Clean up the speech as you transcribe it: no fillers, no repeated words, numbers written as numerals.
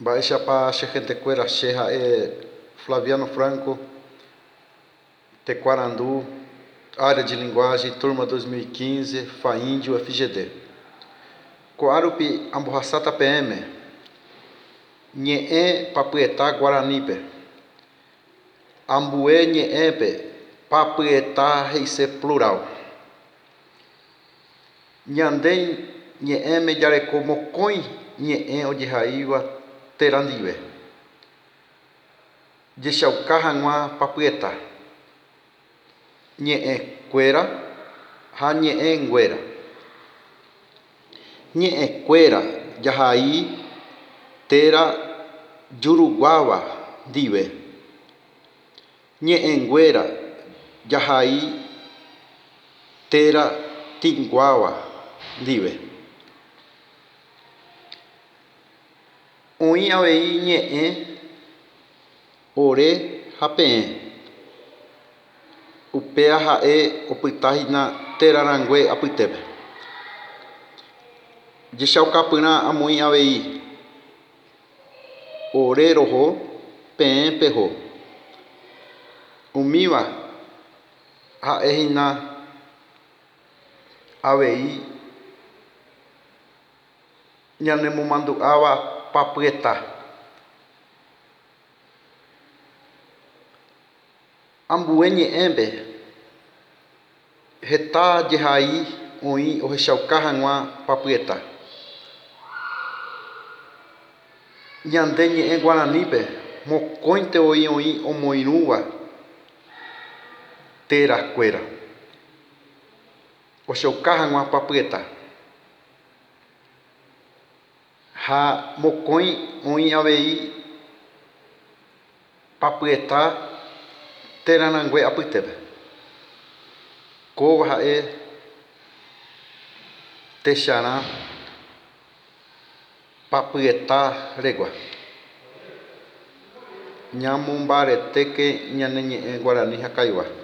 Mba'éichapa che hentekuéra, che ha'e Flaviano Franco, Tekuarandu, Área de Linguagem, Turma 2015, FAIND, UFGD. Ko'árupi ambohasáta peẽme ñe'ẽ papyeta guaranípe. Ambue ñe'ẽpe papyeta he'ise plural. Ñande ñe'ẽme jareko mokõi ñe'ẽ ojehaíva térã ndive. Jechauka hag̃ua papyeta, ñe'ẽkuéra ha ñe'ẽnguéra. Ñe'ẽkuéra jahai térã juruguáva ndive. Ñe'ẽnguéra jahai térã tĩguáva ndive. Oĩ avei ñe'ẽ ore ha peẽ. Upéva ha'e opyta hína térã rangue apytépe. Jechaukapyrã amoĩ avei ore roho, peẽ peho. Umíva ha'e hína avei ñanemomandu'áva papyeta. Ambue ñe'ẽme heta jehai oĩ ohechauka hag̃ua papyeta. Ñande ñe'ẽ guaranípe mokõinte voi oĩ omoirũva terakuéra ohechauka hag̃ua papyeta. Ha mokõi oĩ avei papyeta térã rangue apytépe. Kóva ha'e techarã papyeta regua. Ñamombaretéke ñane ñe'ẽ guarani ha kaiowá.